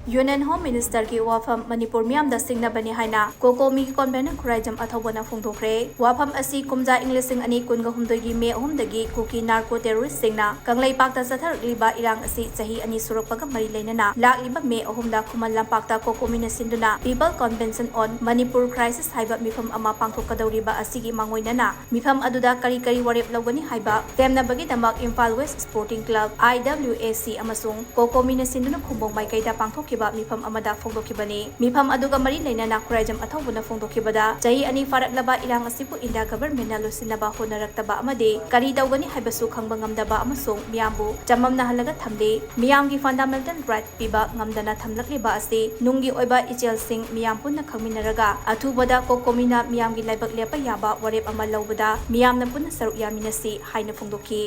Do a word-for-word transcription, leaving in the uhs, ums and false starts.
Union Home Minister ꯒꯤ ꯋꯥꯐꯝ ꯃꯅꯤꯄꯨꯔ ꯃꯤꯌꯥꯝꯗ ꯁꯤꯡꯅꯕꯅꯤ ꯍꯥꯏꯅ COCOMI ꯒꯤ convener ꯈꯨꯔꯥꯏꯖꯝ ꯑꯊꯧꯕꯅ ꯐꯣꯡꯗꯣꯛꯈ꯭ꯔꯦ꯫ ꯋꯥꯐꯝ ꯑꯁꯤ ꯀꯨꯝꯖꯥ ꯏꯪ ꯂꯤꯁꯤꯡ ꯑꯅꯤ ꯀꯨꯟꯒ ꯍꯨꯝꯗꯣꯏꯒꯤ ꯃꯦ ꯑꯍꯨꯝꯗꯒꯤ ꯀꯨꯀꯤ narco terrorist ꯁꯤꯡꯅ ꯀꯪꯂꯩꯄꯥꯛꯇ ꯆꯠꯊꯔꯛꯂꯤꯕ ꯏꯔꯥꯡ ꯑꯁꯤ ꯆꯍꯤ ꯑꯅꯤ ꯁꯨꯔꯛꯄꯒ ꯃꯔꯤ ꯂꯩꯅꯅ ꯂꯥꯛꯂꯤꯕ ꯃꯦ ꯑꯍꯨꯝꯗ ꯈꯨꯃꯟ ꯂꯝꯄꯥꯛꯇ COCOMI ꯅ ꯁꯤꯟꯗꯨꯅ People Convention on Manipur Crisis ꯍꯥꯏꯕ ꯃꯤꯐꯝ ꯑꯃ ꯄꯥꯡꯊꯣꯛꯀꯗꯧꯔꯤꯕ ꯑꯁꯤꯒꯤ ꯃꯥꯡꯑꯣꯏꯅꯅ ꯃꯤꯐꯝ ꯑꯗꯨꯗ ꯀꯔꯤ ꯀꯔꯤ ꯋꯥꯔꯦꯞ ꯂꯧꯒꯅꯤ ꯍꯥꯏꯕ ꯁꯦꯝꯅꯕꯒꯤꯗꯃꯛ Imphal West Sporting Club, I W A C, ꯑꯃꯁꯨꯡ COCOMI ꯅ ꯁꯤꯟꯗꯨꯅ ꯈꯨꯝꯕꯣꯡ ꯃꯥꯏꯀꯩꯗ ꯄꯥꯡꯊꯣꯛꯈꯤꯕ ꯃꯤꯐꯝ ꯑꯃꯗ ꯐꯣꯡꯗꯣꯛꯈꯤꯕꯅꯤ꯫ ꯃꯤꯐꯝ ꯑꯗꯨꯒ ꯃꯔꯤ ꯂꯩꯅꯅ ꯈꯨꯔꯥꯏꯖꯝ ꯑꯊꯧꯕꯅ ꯐꯣꯡꯗꯣꯛꯈꯤꯕꯗ, ꯆꯍꯤ ꯑꯅꯤ ꯐꯥꯔꯛꯂꯕ ꯏꯔꯥꯡ ꯑꯁꯤꯕꯨ India government ꯅ ꯂꯣꯏꯁꯤꯟꯅꯕ ꯍꯣꯠꯅꯔꯛꯇꯕ ꯑꯃꯗꯤ ꯀꯔꯤ ꯇꯧꯒꯅꯤ ꯍꯥꯏꯕꯁꯨ ꯈꯪꯕ ꯉꯝꯗꯕ ꯑꯃꯁꯨꯡ ꯃꯤꯌꯥꯝꯕꯨ ꯆꯃꯝꯅꯍꯜꯂꯒ ꯊꯝꯂꯤ꯫ ꯃꯤꯌꯥꯝꯒꯤ fundamental right ꯄꯤꯕ ꯉꯝꯗꯅ ꯊꯝꯂꯛꯂꯤꯕ ꯑꯁꯤ ꯅꯨꯡꯒꯤ ꯑꯣꯏꯕ ꯏꯆꯦꯜꯁꯤꯡ ꯃꯤꯌꯥꯝ ꯄꯨꯟꯅ ꯈꯪꯃꯤꯟꯅꯔꯒ ꯑꯊꯨꯕꯗ COCOMI ꯅ ꯃꯤꯌꯥꯝꯒꯤ ꯂꯥꯏꯕꯛ ꯂꯦꯞꯄ ꯌꯥꯕ ꯋꯥꯔꯦꯞ ꯑꯃ ꯂꯧꯕꯗ ꯃꯤꯌꯥꯝꯅ ꯄꯨꯟꯅ ꯁꯔꯨꯛ ꯌꯥꯃꯤꯟꯅꯁꯤ ꯍꯥꯏꯅ ꯐꯣꯡꯗꯣꯛꯈꯤ꯫